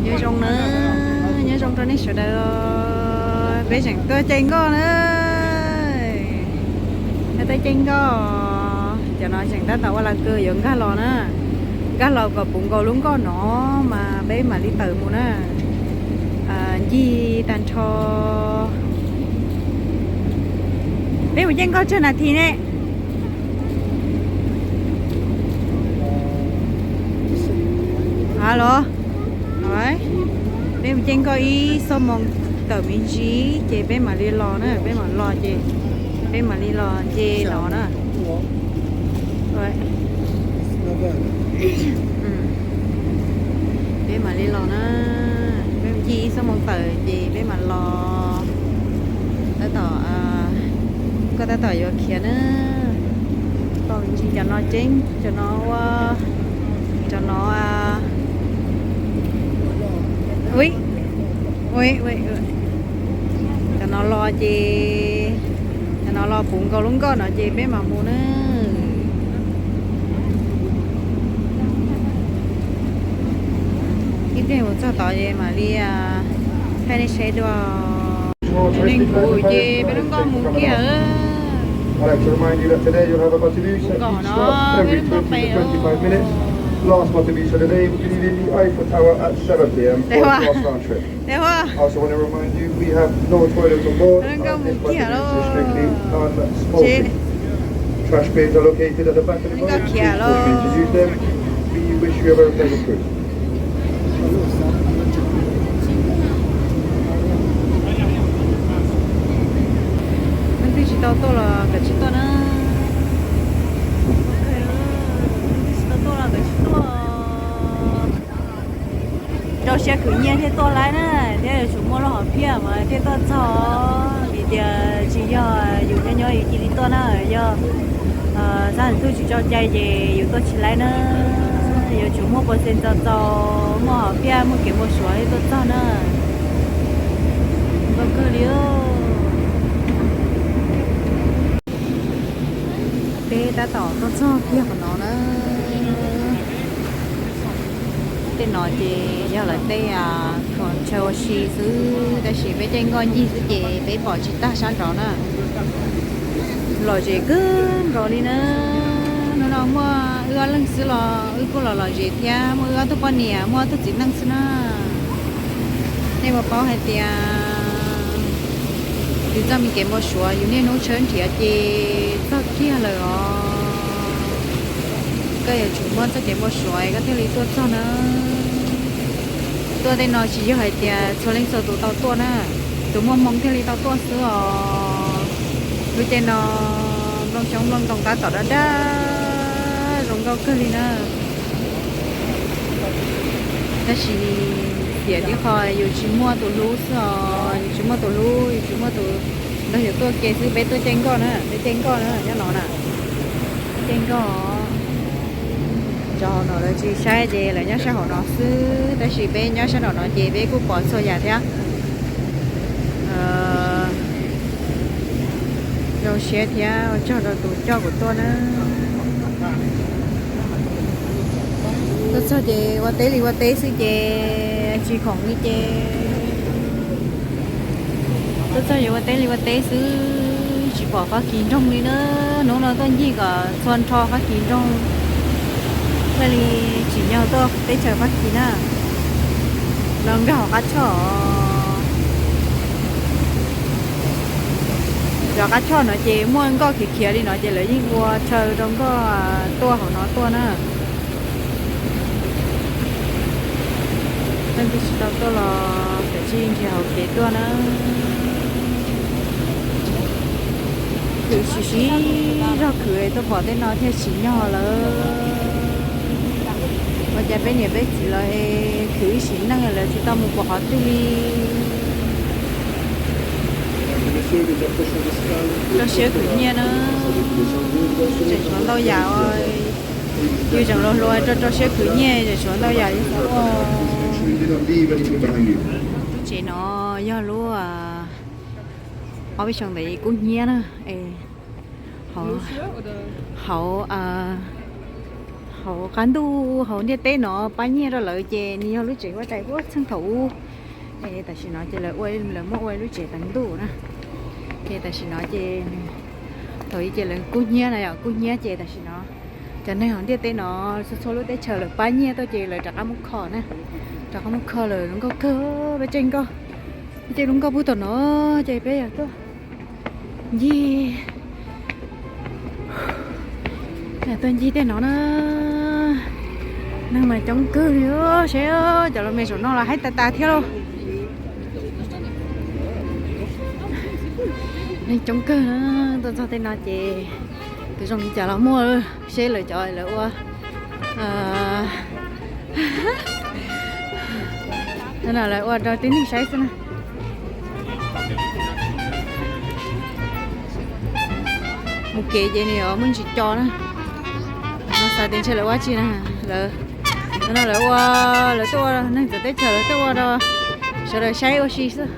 Nyob zoo na, nyob zoo rau nej sawv daws. Peb tseem tuaj caij nkoj na. Peb tuaj caij nkoj, cov no tseem tab tom ua laj kawg yuav nkag los na. Nkag los kom puv nkaus lub nkoj no mas peb mam li tawm mus na. Ncig tag nrho. Peb mus caij nkoj tsawg nas this ne? Los, peb mus caij nkoj ib xuab moos tawm me ntsis ces peb mam li los na, peb mam los ces peb mam li los nce no na. Peb mam li los na, peb mus ncig ib xuab moos tawm ces peb mam los. Tab tom, nkoj tab tom yuav khiav na. Tau ntsis cov no tseeb, cov no ua, cov no, ui, ui, cov no los ces, cov no los puv nkaus lub nkoj no ces peb mam mus na. Ib pliag mus txog tod ces mam li thaij nej saib dua. Neeg puv ces peb lub nkoj mus kiag. Nkoj no peb lub nkoj pais. Tes ua, tes ua. Lub nkoj mus kiag lauj. Lub nkoj khiav lauj. Leej twg tsis tau tuaj los kav tsij tuaj na. Leej twg tsis tau tuaj los kav tsij tuaj. Rau siab khwv nyiaj thiaj tuaj laib na, thiab yuav tsum muaj lub hom phiaj mas thiaj tuaj txog. Vim tias tsis yog yus nyob nyob yus cia li tuaj na, yog xab hais twg tsis tso cai ces yus tuaj tsis laib na. Yuav tsum muaj pos xes ntxaus ntxaus, muaj hom phiaj, muaj kev npau suav thiaj tuaj txog na. Nkauj kawg li. Peb tab tom tuaj txog kiag qhov no na. Tej no ces yog lawv tej thuam chaw ua si xwb, tab sis peb caij nkoj ncig xwb ces peb pom tsis tag sab nraud na. Lom zem kawg nkaus li na. Hnub no muaj wb ob leeg xwb los wb kuj los lom zem thiab, muaj wb ob tug poj niam, muaj ob tug txiv neej xwb na. Nej puas paub hais tias yus txoj me kev npau suav yus niaj hnub tshawb nrhiav ces txog kiag lawm os. Koj yuav tsum muaj txoj kev npau suav koj thiaj li tuaj txog na. Tuaj tej no tsis yog hais tias txhua leej txhua tus tau tuaj na, tus muaj hmoo thiaj li tau tuaj xwb os. Lub caij no nplooj xyoob nplooj ntoo tab tom daj daj zoo nkauj kawg li na. Tab sis xiam tib qho yus tsis muaj tus hlub xwb os, yus tsis muaj tus hlub, yus tsis muaj tus nrog yus tuaj ke xwb. Peb tuaj caij nkoj na, peb caij nkoj na, nyob no na, caij nkoj. Cov hauv no lawv tsis saib ces lawv nyob sab hauv no xwb, tab sis peb nyob sab nraum no ces peb kuj pom txhua yam thiab. Zoo siab thiab ua tsaug rau tus coj kuv tuaj na. Tuaj txog ces ua teb li ua teb xwb ces tsis khoom li ces tuaj txog yuav ua teb li ua teb xwb, tsis pom Fab Kis nroog li na. Hnub no tuaj ncig kom txhua nrho Fab Kis nroog thiaj li tsim nyog tuaj teb chaws Fab Kis na. No nkag hauv qab choj. Cov qab choj no ces muaj nkoj khiav khiav li no ces lawv yeej ua chaw rau nkoj tuaj hauv no tuaj na. Leej twg tsis tau tuaj los kav tsij nrhiav hauv kev tuaj na. Khwv siv siv zog khwv tuaj pom tej no thiaj tsim nyog lawm. Ua cas peb niam peb txiv lawv khwv ib sim neej lawv tsis tau mus pom qhov twg li. Rau siab khwv nyiaj na, tseem tshuav ntau yam, yus tseem hluas hluas rau rau siab khwv nyiaj tseem tshuav ntau yam li xav ua. Tsev no yog lub, ob peb xyoo ntawd kub hnyiab na. Hauv, hauv Hauv qab ntuj hauv ntiaj teb no pab nyiaj rau lawv ces nws yog lub tsev huab tais puag txheej thaum ub. Tam sim no ces lawv ua, lawv muab ua lub tsev teev ntuj na. Ces tam sim no ces thaum ub ces lawv kub hnyiab na yom, kub hnyiab ces tam sim no cov neeg hauv ntiaj teb no txhua txhua lub teb chaws lawv pab nyiaj tuaj ces lawv rov qab muab kho na. Rov qab muab kho lawm, zoo nkauj kawg. Peb caij nkoj, peb caij lub nkoj puag tom no ces peb yog tuaj ncig, tuaj ncig tej no na. Neeg mas coob kawg li, seb cov lus me saum no los haib tas tas thiab lauj. Neeg coob kawg na, tuaj txog tej no ces tus zoo li cas los muaj, seb lawv cov lawv ua, lawv ua rau tib neeg saib xwb na. Mus kev ces nws yuav muaj ntsis co na. No xav tias ntshe lawv ua tsi na, lawv, no lawv ua, lawv tuaj ua neeg txawv teb chaws lawv tuaj ua rau sawv daws saib ua si xwb.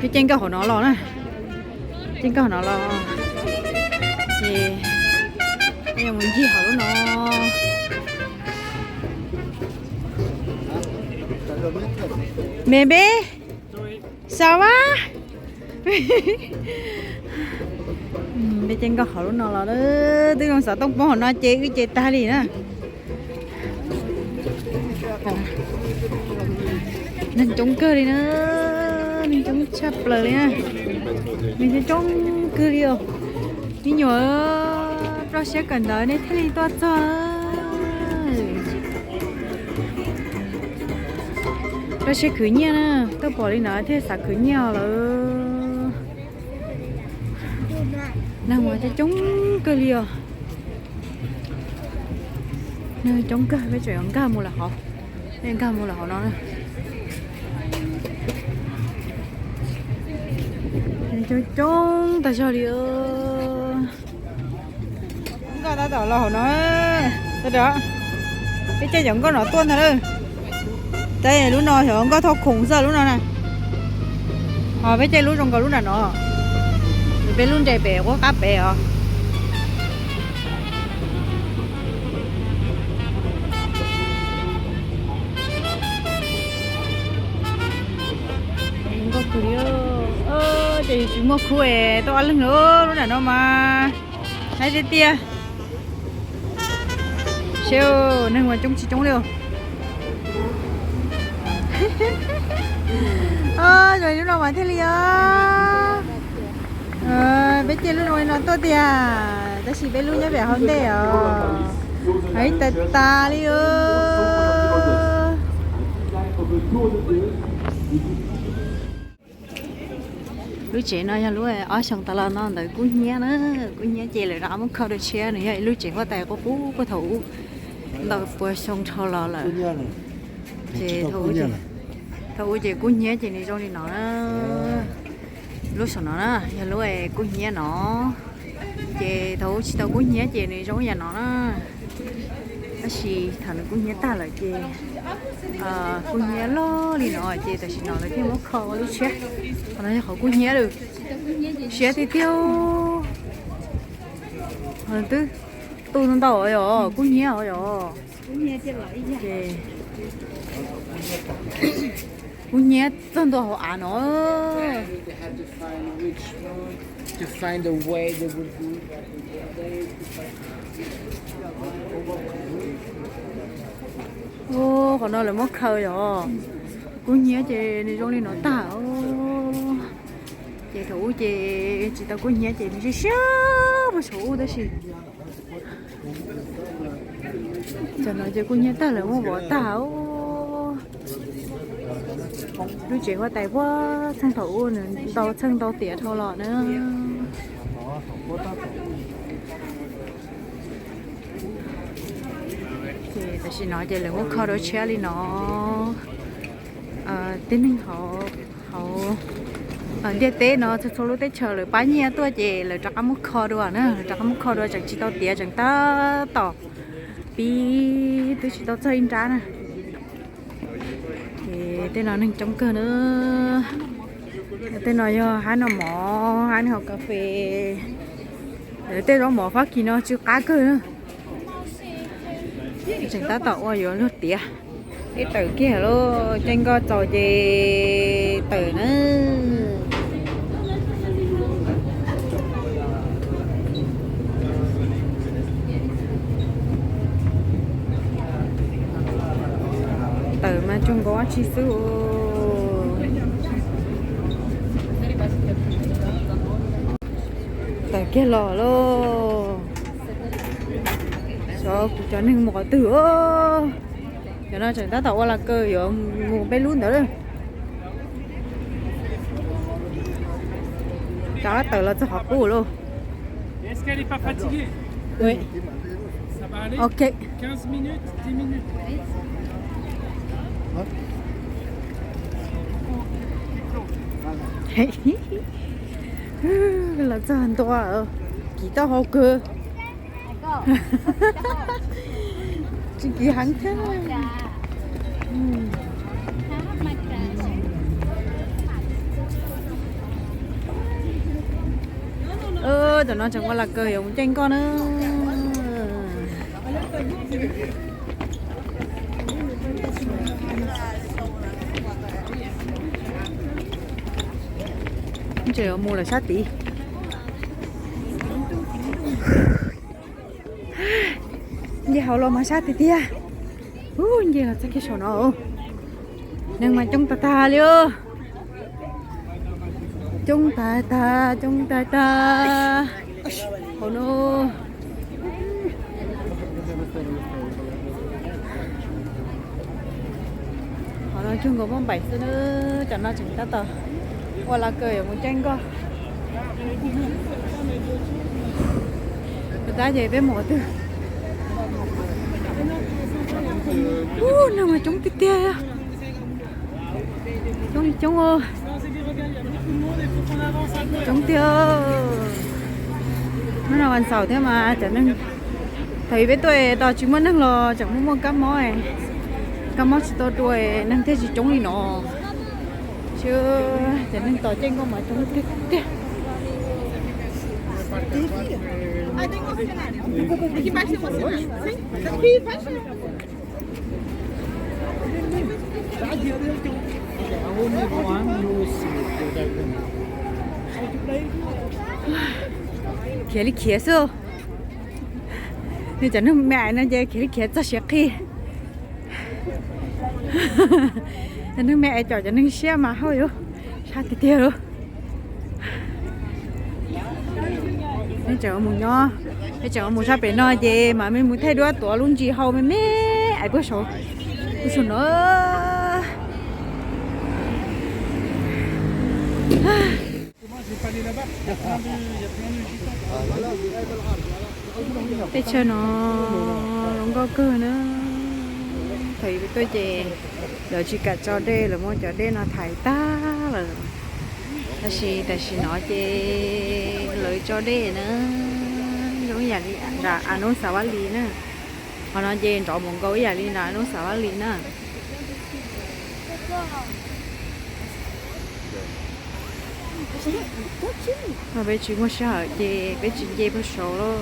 Peb caij nkoj hauv no los na, caij nkoj hauv no los ces peb yuav mus ncig hauv lub no. Bebé, ça va? Peb caij nkoj hauv lub no los, twb zoo xov tooj poob hauv no ces wb ces tag li na. Neeg coob kawg li na, neeg coob tshaj plaws li na. Neeg coob kawg li os. Me nyuam, rau siab kawm ntawv nej thiaj li tuaj txog. Rau siab khwv nyiaj na, tuaj pom li no thiaj xav khwv nyiaj lawm. Neeg mas coob coob kawg li os. Neeg coob kawg, peb tseem yuav nkag mus lawm hauv, peb nkag mus lawm hauv no na. Neeg coob coob tas zog li. Nkoj tab tom los hauv no, peb caij cov nkoj no tuaj ntag lawm. Tab lub no yog nkoj thauj khoom xwb lub no na. Ho peb caij lub zoo nkaus lub nram no, peb lub nres pem quab qab pem os. Nkoj kawg li, ces tsis muaj khub es tuaj ob leeg lawm lub nram no mas. Saib tiag tiag. Seb neeg mas coob tsis coob li. Zoo li lub no mas thiaj li os. Peb caij lub zoo li no tuaj tiag, tab sis peb lub nyob pem hauv ntej os. Heev tas tas li os. Lub tsev no yog lub ob xyoos tas los no ntawd kub hnyiab na, kub hnyiab ces lawv rov qab muab kho dua tshiab, nws yog ib lub tsev huab tais qub qub puag thaum ub, ntau pua xyoo dhau los lawm. Ces thaum ub ces kub hnyiab ces nws zoo li no na. Lub saum no na yog lub kub hnyiab no, ces thaum ub tsis tau kub hnyiab ces nws zoo yam no na. Tab sis thaum nws kub hnyiab tag lawm ces kub hnyiab loj li no ces tam sim no lawv thiaj muab kho ua lub tshiab. Qhov no yog qhov kub hnyiab lawm, siab tiag tiag. Twb tu ntau yom, kub hnyiab yom. Kub hnyiab txog ntua hauv av no. Qhov no lawv muab khaws yom. Kub hnyiab ces nws zoo li no tag. Ces thaum ub ces tsis tau kub hnyiab ces nws siab siab puag saum ub tab sis tam no ces kub hnyiab tag lawv muab vov tag. Lub tsev huab tais puag txheej thaum ub nws ntau txheej ntau tiam dhau los na. Ces tam sim no ces lawv muab kho dua tshiab li no. Tib neeg hauv ntiaj teb no txhua txhua lub teb chaws lawv pab nyiaj tuaj ces lawv rov qab muab kho dua na, lawv rov qab muab kho dua tseem tsis tau tiav tseem tab tom pib twb tsis tau txog ib nrab na. Ces tej no neeg coob kawg na. Tej no yog hab noj mov, hab noj haus kas fes. Tej zaub mov Fab Kis no tsw qab kawg na. Tseem tab tom ua yuav luag tiav. Ib tawm kiag lub caij nkoj txaus ces tawm na. Tawm mas tsuag nkaus dab tsi xwb. Tawm kiag los lauj. Xyov kuv cov neeg mus qhov twg. Cov no tseem tab tom ua la kaw yuav mus peb lub ntawd. Rov qab tawm los txog qhov qub lauj. Ok. Los txog ntua, kiv taub hau kawg. Tsis kiv heev thiab. Tam no tseem ua la kaw yuav mus caij nkoj na. Tseem yuav mus lawm sab tid. Nce hauv los mas sab tiag tiag. Ub, nce los txog kiag saum no. Neeg mas coob tag tag li. Coob tag tag, coob tag tag. Hauv no. Hauv no tsuag nkaus muaj npaim xwb na. Cov no tseem tab tom ua la kaw yuav mus caij nkoj. Tab ces peb mus qhov twg? Ub, neeg mas coob tiag tiag. Coob li coob. Coob tiag. Hnub no vas xaum thiab mas cov neeg, thaum peb tuaj tos tsis muaj neeg los tseem muaj muaj kab mob, kab mob tsis tau dua, neeg thiaj tsis coob li no. Cov neeg tos caij nkoj mas coob tiag tiag. Khiav li khiav xwb. Nws cov neeg me ais no ces khiav li khiav txog siav qhi. Cov neeg me ais caum cov neeg siab mas hauj yuav sab tiag tiag lawm. Peb tseem mus nyob, peb tseem mus sab pem no ces mas mej mus thaij duab tuav lub ntsis hau me me ais puag saud, puag saum no. Teb chaws no zoo nkauj kawg na. Thaum peb tuaj ces lawv tsis kam tso dej, lawv muab cov dej no thaiv tag lawm. Tab sis tam sim no ces lawv tso dej na, zoo ib yam li nram Anub Xav Vaj Lis na. Qhov no ces nrov mus nkaus ib yam li nram Anub Xav Vaj Lis na. Peb tsis muaj sij hawm ces peb tsis nce puag saud lawm.